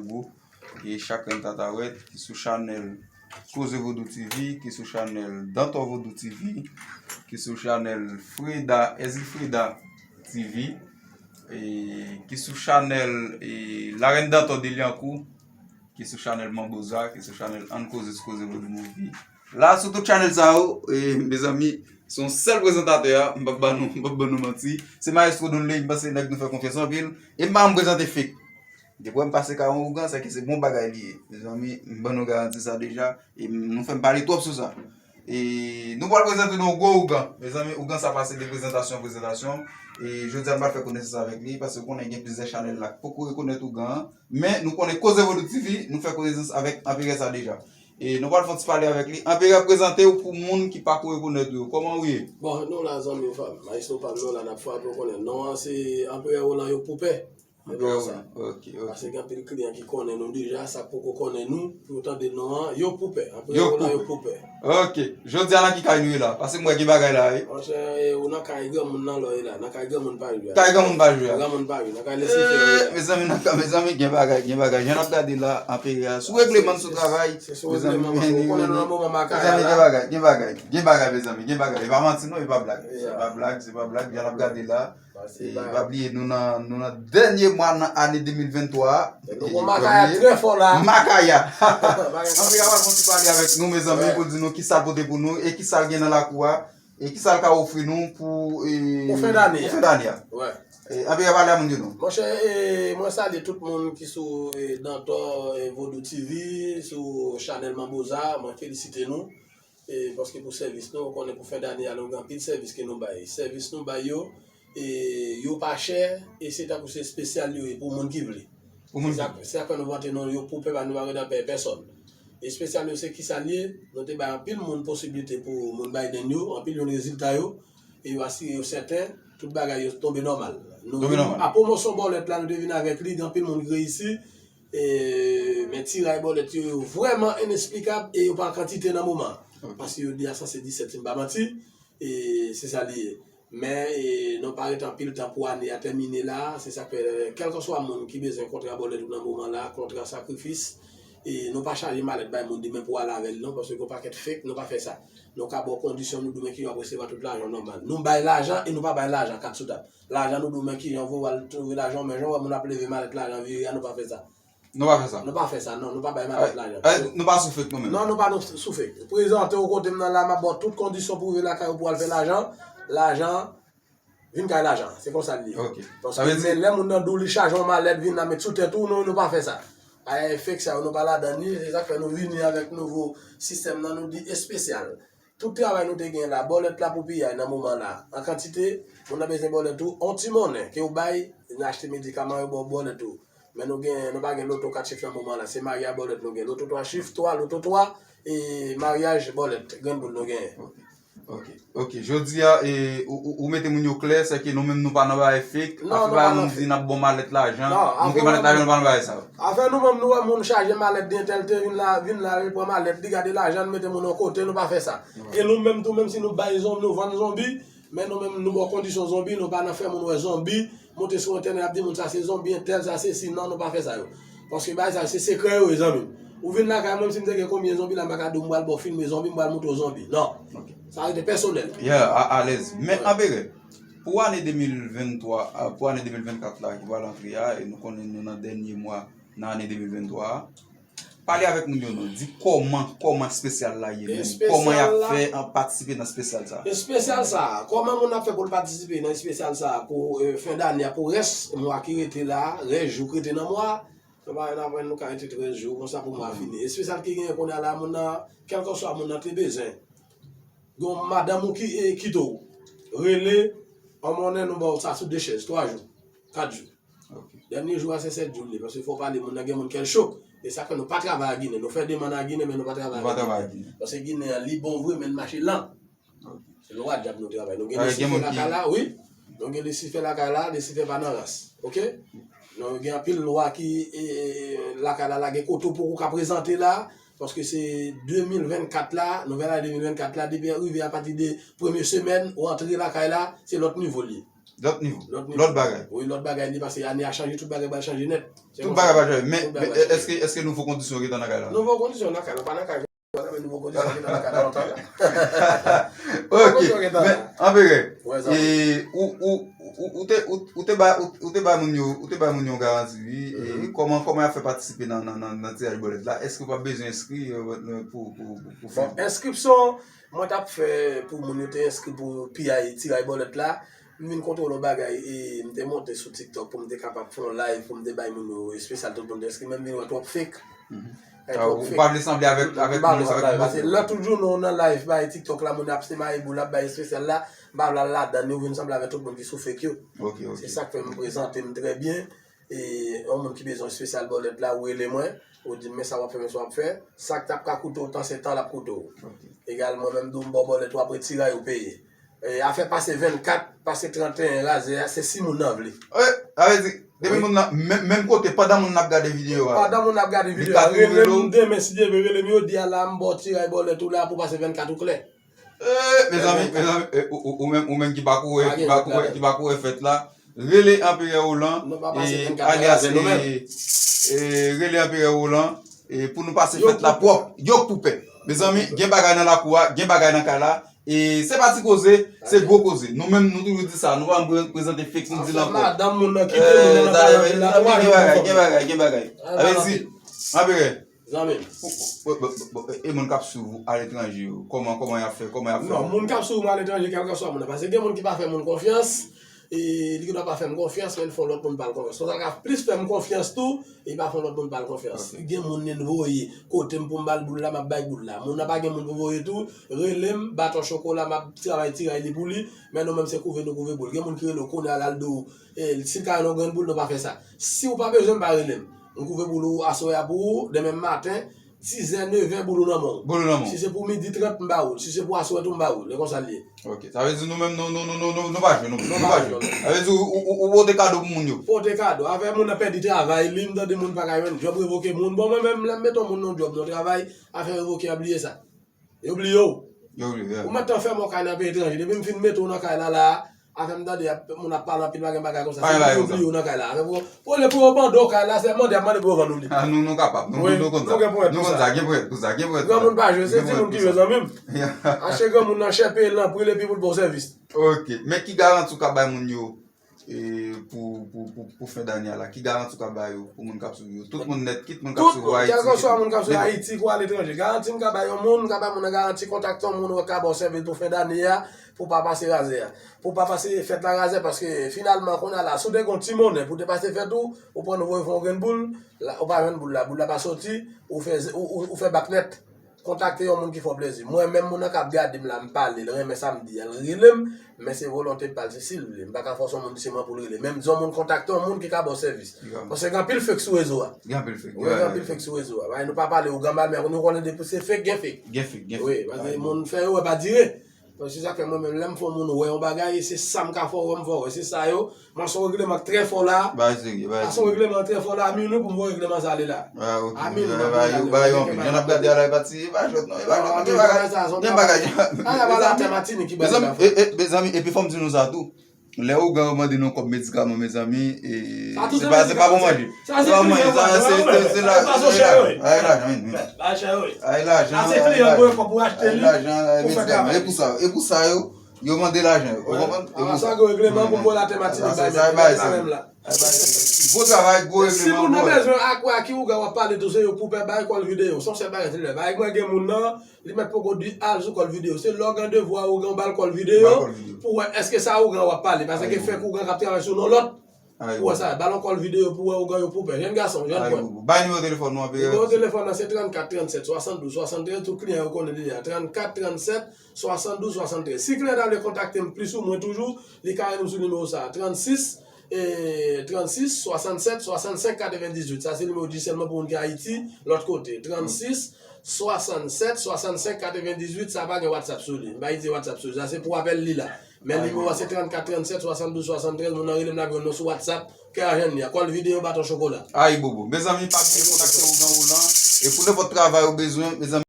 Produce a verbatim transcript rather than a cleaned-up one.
Gwo, e Chakren Tatawèt, ki sou chanèl Koze Vodou T V, ki sou chanèl Dantò Vodou T V, ki sou chanèl Freda, Ezil Freda T V, e ki sou chanèl e Larèn Dantò Delyankou, ki sou chanèl Manboza, ki sou chanèl Ann Koze sou Koze Vodou Movie. La, sou tout chanèl sa yo, e, mezanmi, se yon sèl prezantatè a, m p ap ba nou, m p ap ba nou manti. Se Maestro Donley, m panse nèg nou fè konfyans anpil, e m pa janm prezante fake. Depi w wè m pase kay yon ougan, sèke se bon bagay li ye. Mezanmi, m ban nou garanti sa deja, e m, nou fè m pale twòp sou sa. E nou pral prezante nou yon gwo ougan. Mezanmi, ougan sa pase de prezantasyon an prezantasyon. E jodi a, nou pral fè konesans avèk li, paske w konnen gen plizyè chanèl la ki poko rekonèt ougan an. Men, nou konnen Koze Vodou T V, nou fè konesans avèk anperè sa deja. E nou pral fè yon ti pale avèk li. Anperè, prezante w pou moun ki pako rekonèt ou yo. Kòman ou ye? Bon, nou la, zanmi pa m. Maestro pa m, nou la, n ap frape, w konnen. Non an se Anperè Roland yo Poupè. Se byen sa. Ok, ok. Paske gen anpil kliyan ki konnen nou deja, sa k poko konnen nou, pou yo tande non an, yo Poupè. Anperè Roland yo Poupè. Ok. Jodi a nan ki kay nou ye la? Paske m wè gen bagay la, wi. Monchè, e, ou nan kay granmoun nan lò ye la. Nan kay granmoun pa jwe a. Kay granmoun pa jwe a. Granmoun pa jwe. Nan kay Lesifè ou ye a. Mezanmi, nan kay, mezanmi, gen bagay, gen bagay. Jan n ap gade la, anperè a. Sou regleman n sou travay. Se sou regleman, paske ou konnen nou nan moman makaya la. Gen bagay, gen bagay, gen bagay, mezanmi, gen bagay. E pa manti non, e pa blag. Se pa blag, se pa blag. Jan n ap gade la. E pa bliye, nou nan, nou nan dènye mwa nan ane de mil venntwa a. Nou gon makaya trè fò la. Makaya. Anperè a pral fè yon ti pale avèk nou, mezanmi, pou di nou kisa l pote pou nou e kisa l gen nan lakou a. E kisa l ka ofri nou pou, e, pou fen dane a? Pou fen dane a. E, Anperè, pale a moun yo non. Monchè, e, mwen salye tout moun ki sou, e, Dantò, e, Vodou T V, sou chanèl Manboza, mwen felisite nou. E, paske pou sèvis nou, ou konnen pou fen dane a, nou gen anpil sèvis ke nou bay. Sèvis nou bay yo, e, yo pa chè, e se tankou se espesyal yo ye pou moun ki vle. Pou moun ki vle. Se sa k fè nou vante non yo Poupè, pa nou pa rete anpè pèsòn. Espesyal yo se kisa l ye, nou te bay anpil moun posiblite pou moun bay dèn yo, anpil moun rezilta yo, e yo asire yo sèten, tout bagay yo tonbe nòmal. Nou vin a pwomosyon bòlèt la, nou te vin avèk li, gen anpil moun ki reyisi, e, men tiray bòlèt yo, yo vrèman inesplikab e yo pa an kantite nan moman. Paske yo di a san se disèt, si m pa manti, e se sa li ye. Men, e, nou pa ret anpil tan pou ane a tèmine la, se sa k fè, kèlkeswa moun ki bezwen kontra bòlèt ou nan moman la, kontra sakrifis, e nou pa chaje malèt bay moun demen pou ale avè l non, paske gen yon pakèt fake, nou pa fè sa. Nou ka ba w kondisyon, nou di w men ki jan w ap resevwa tout lajan w nòmal. Nou bay lajan e nou pa bay lajan kat sou tab. Lajan nou di w men ki jan w voye al twouve lajan w, men jan w wè moun ap leve malèt lajan vire a, nou pa fè sa. Nou pa fè sa. Nou pa fè sa, non, nou pa bay malèt lajan. Nou pa sou fake nou menm. Non, nou pa sou fake. Prezante w kote m nan la, m ap ba w tout kondisyon pou w rive lakay ou pou w al fè lajan. Lajan, vin kay lajan. Se konsa l ye. Paske men lè moun nan di w li chaje yon malèt, vin la met sou tèt ou, non, nou pa fè sa. Ay fake sa yo, nou pa ladan li, se sa k fè nou vini avèk nouvo sistèm nan, nou di espesyal. Tout travay nou te gen la, bòlèt la pou piyay nan moman la. An kantite, moun nan bezwen bòlèt ou, on ti monnen ke w bay, vin achte medikaman yo ba w bòlèt ou. Men nou gen, nou pa gen loto kat chif nan moman la, se maryaj bòlèt nou gen. Loto twa chif, twa, loto twa, e maryaj bòlèt, grenn boul nou genyen. Ok, ok. Jodi a, e, ou, ou, ou mete moun yo klè, sèke nou menm nou pa nan bagay fake, afè bagay moun di n ap ba w malèt lajan, nou gen malèt lajan, nou pa nan bagay sa yo. Afè nou menm nou wè moun chaje malèt di entèl te vin la, vin la, li pran malèt, li gade lajan, li mete moun yon kote, nou pa fè sa. E nou menm tou, menm si nou bay zonbi, nou vann zonbi, men nou menm nou ba w kondisyon zonbi, nou pa nan fè moun wè zonbi, monte sou entènèt ap di moun sa se zonbi, entèl sa se si, non, nou pa fè sa yo. Paske bagay sa yo se sekrè yo ye, zanmi m. Ou vin lakay mwen, menm si m te gen konbyen zonbi la, m pa ka di w m pral ba w filme zonbi, m pral montre w zonbi. Non. Sa rete pèsonèl. Yeah, a, alèz. Men anperè, pou ane de mil venntwa, a, pou ane de mil vennkat la ki pral antre a, e nou konnen nou nan dènye mwa nan ane de mil venntwa a, pale avèk moun yo non. Di kòman, kòman espesyal la ye menm. Kòman y ap fè an patisipe nan espesyal sa a? Espesyal sa a, kòman moun ap fè pou l patisipe nan espesyal sa a pou, e, fen dane a, pou rès mwa ki rete la, rès jou ki rete nan mwa a? Nou pa, nou pa, nou ka rete trèz jou konsa pou mwa fini. Espesyal ki genyen kounye a la, moun nan, kèlkeswa moun nan te bezwen. Gen yon madanm ou ki, e, kite w. Rele, an monnen nou ba w sa sou de chèz, twa jou, kat jou. Dènye jou a se sèt jou li ye, paske fò w pale moun nan, gen moun kè l cho. E sa k fè nou pa travay ak Ginen. Nou fè demann a Ginen, men nou pa travay avèk Ginen. Paske Ginen an, li bon vre, men l mache lan. Se lwa dyab nou travay. Nou gen Lesifè lakay la, wi. Nou gen Lesifè lakay la, Lesifè pa nan rans. Oke? Nou gen anpil lwa ki, e, e, lakay la, la gen kote w poko ka prezante la, paske se de mil vennkat la, nouvèl ane de mil vennkat la, depi rive apati de premye semèn, ou antre lakay la, se lòt nivo l ye. Lòt nivo. Lòt nivo. Lòt bagay. Wi, lòt bagay li, paske ane a chanje, tout bagay pral chanje nèt. Tout bagay pral chanje. Men, men èske, èske nouvo kondisyon gentan nan kay la? Nouvo kondisyon nan kay la, pa nan kay la, men nouvo kondisyon gentan nan kay la lontan la. Ok, men, Anperè, e, ou, ou, ou, ou te, ou, ou te ba, ou, ou te ba moun yo, ou te ba moun yo yon garanti, wi, e, kòman, kòman y ap fè patisipe nan, nan, nan, nan tiraj bòlèt la? Èske w p ap bezwen enskri, e, pou, pou, pou, pou fè? Bon, enskripsyon, mwen t ap fè pou moun yo te enskri pou P I tiraj bòlèt la. M vin kontwole yon bagay, e m te monte sou TikTok pou m te kapab fè yon live, pou m te bay moun yo espesyal, tout moun te enskri, men m vin wè twòp fake. Twòp fake. Ou pa vle sanble avèk, avèk moun yo, avèk moun yo. Paske lè tout jounen w nan live bay TikTok la, moun ap se maye boul, ap bay espesyal la, m pa vle al ladan yo, vin sanble avèk tout moun ki sou fake yo. Ok, ok. Se sa k fè m prezante m trè byen. E yon moun ki bezwen espesyal bòlèt la, ou rele mwen, ou di m men sa w ap fè, men sa w ap fè. Sa k t ap ka koute w tan, se tan l ap koute w. Egal, mwen menm tou, m ba w bòlèt, w ap retire a, ou peye. E, afè pase vennkat, pase tranteyen razè a, se si moun nan vle. Wi, sa vle di, depi moun nan, menm, menm kote, pandan moun nan ap gade videyo a, pandan moun nan ap gade videyo a, rele m demen, si Dye vle, rele m jodi a la, m ba w tiraj bòlèt ou la pou pase vennkat ou klè. Eh, mezanmi, mezanmi, eh, ou, ou, ou menm, ou menm ki pa kouri, ki pa kouri, ki pa kouri fèt la, rele Anperè Roland, e, alyas, e, e, rele Anperè Roland, e, pou nou pase fèt la pwòp, yo k pou pè. Mezanmi, gen bagay nan lakou a, gen bagay nan kay la, e se pa ti koze, se gwo koze. Nou menm, nou toujou di sa, nou pa janm prezante fake, nou di l ankò. Madanm moun nan kite nou nan pale anpil la, gen bagay, gen bagay, gen bagay. Sa vle di, Anperè, Zanmi m. E moun k ap swiv ou aletranje yo, kòman, kòman y ap fè, kòman y ap fè? Non, moun k ap swiv mwen aletranje, kèlkeswa moun nan, paske gen moun ki pa fè moun konfyans, e li gendwa pa fè m konfyans, men l fè yon lòt moun pa l konfyans. Sa k ap plis fè m konfyans tou, e li pa fè yon lòt moun pa l konfyans. Gen moun li voye kote m pou m ba l boul la, m ap bay boul la. Moun nan pa gen moun pou voye tou, rele m, baton chokola, m ap travay tiray li pou li, men nou menm se kouve nou kouve boul. Gen moun ki rele w kounye a la, l di w, e, si l ka rele yon grenn boul, nou pa fè sa. Si w pa bezwen m, pa rele m. M kouve boul ou aswè a pou ou, demen maten, sizè, nevè, boul ou nan men w. Boul ou nan men w. Si se pou midi trant, m ba ou l. Si se pou aswè tou, m ba ou l. E konsa l ye. Ok. Sa vle di nou menm, nou, nou, nou, nou, nou, nou pa jwe, nou, nou pa jwe. Sa vle di ou, ou, ou, ou pote kado pou moun yo. Pote kado. Afè moun nan pèdi travay li, m tande moun pa ka jwenn djòb, revoke moun. Bon, mwen menm, lè m mete yon moun nan djòb, nan travay, afè revoke a, bliye sa. Yo bliye w. Yo bliye w, yeah. Ou mèt tan fèmen yon kay nan peyi etranje. Depi m fin mete w nan kay la, la, afè m tande ap, moun ap pale anpil, pa gen bagay konsa. Se pou yo bliye w nan kay la. Afè pou, pou yo, pou yo bande w kay la, se mande ap mande pou yo vann ou li. Ah, nou, nou kapab. Nou, nou konn sa. Nou gen ponyèt pou sa. Nou konn sa, gen ponyèt pou sa, gen ponyèt pou sa. Granmoun pa jwe, se timoun ki jwe, zanmi m. Achte granmoun nan chè, peye l nan pri l, epi pou l ba w sèvis. Ok. Men ki garanti w ka bay moun yo e, pou, pou, pou, pou fen dane a la? Ki garanti w ka ba yo, pou moun k ap swiv yo? Tout moun nèt, kit moun k ap swiv ou Ayiti, kèlkeswa moun k ap swiv Ayiti kou aletranje. Garanti m ka ba yon moun, m ka ba moun nan garanti, kontakte yon moun ou wè k ka ba w sèvis pou fen dane a, pou w pa pase razè a. Pou w pa pase fèt la razè, paske finalman, kounye a la, si w te gen yon ti monnen pou w te pase fèt ou, ou pran ou voye fè yon grenn boul, la, ou pa jwenn boul la, boul la pa soti, ou fè, ou, ou, ou fè bak nèt. Kontakte yon moun ki fè w plezi. Mwen menm, moun nan k ap gade m la, m pale, l renmen sa m di a, l rele m, men se volonte pa l, se si l vle. M pa ka fòse yon moun di se mwen pou l rele. Men m di yon moun kontakte yon moun ki ka ba w sèvis. Paske gen anpil fake sou rezo a. Gen anpil fake. Wi, gen anpil fake sou rezo a. Bagay nou pa pale ougan mal, men nou konnen depi se fake, gen fake. Gen fake, gen fake. Wi, paske moun fè erè pa dire. Donk, se sa k fè mwen menm, lè m fè yon moun wè yon bagay, se sa m ka fè w wè, m fè w wè. Se sa yo, m an son regleman k trè fò la. Bagay serye, bagay serye. An son regleman trè fò la, a minwi pou m voye regleman sa ale la. Ah, ok. A minwi, m ap voye ale. Bagay yo anpil. Jan n ap gade a la, e pa ti, e pa jwèt non, e pa jwèt non. Gen bagay sa, se yon bagay. Ala ba latè Matinik ki ba li la. Mezanmi, e, e, mezanmi, epi fò m di nou sa tou. Lè ougan yo mande nou kòb medikaman, mezanmi, e, se pa, se pa bon manje. Sa se pa manje, sa se, se, se la, se lajan. Ay, lajan, wi, wi. Ay, lajan, ay, lajan, ay, medikaman. E pou sa, e pou sa yo, yo mande lajan yo. Ou konprann? E pou sa. Sa gen regleman pou m voye latè Matinik bay, men pa menm la. Gwo travay, gwo regleman. Si moun nan bezwen ak wè a ki ougan w ap pale tou, se yo pou pè bay kòl videyo. Se yon sèl bagay se lè. Bagay mwen gen moun nan, li mèt poko di al sou kòl videyo. Se lè w gen devwa ougan w ba l kòl videyo pou wè èske sa ougan w ap pale. Paske fèk ougan k ap travay sou non lòt. Pou wè sa, ba l yon kòl videyo pou wè ougan yo pou pè. Jèn gason, jèn pwèt. Bay nimewo telefòn nou, Anperè. Nimewo telefòn nan se trannkat trannsèt swasanndouz swasanntrèz, tout kliyan yo konnen deja. Trannkat trannsèt swasanndouz swasanntrèz. Si kliyan ta vle kontakte m plis ou mwen toujou, li ka rele m sou nimewo sa a, trannsis, e, trannsis, swasannsèt, swasannsenk, katrevendizuit. Sa se nimewo di sèlman pou moun ki Ayiti, lòt kote. Trannsis, swasannsèt, swasannsenk, katrevendizuit, sa pa gen WhatsApp sou li. M pa itilize WhatsApp sou li. Sa se pou apèl li la. Men nimewo a se trannkat trannsèt swasanndouz swasanntrèz, moun nan rele m, n ap jwenn nou sou WhatsApp, kè a jwenn li a. Kòl videyo, baton chokola. Ayibobo. Mezanmi, pa bliye kontakte Ougan Roland. E pou nenpòt travay ou bezwen, mezanmi,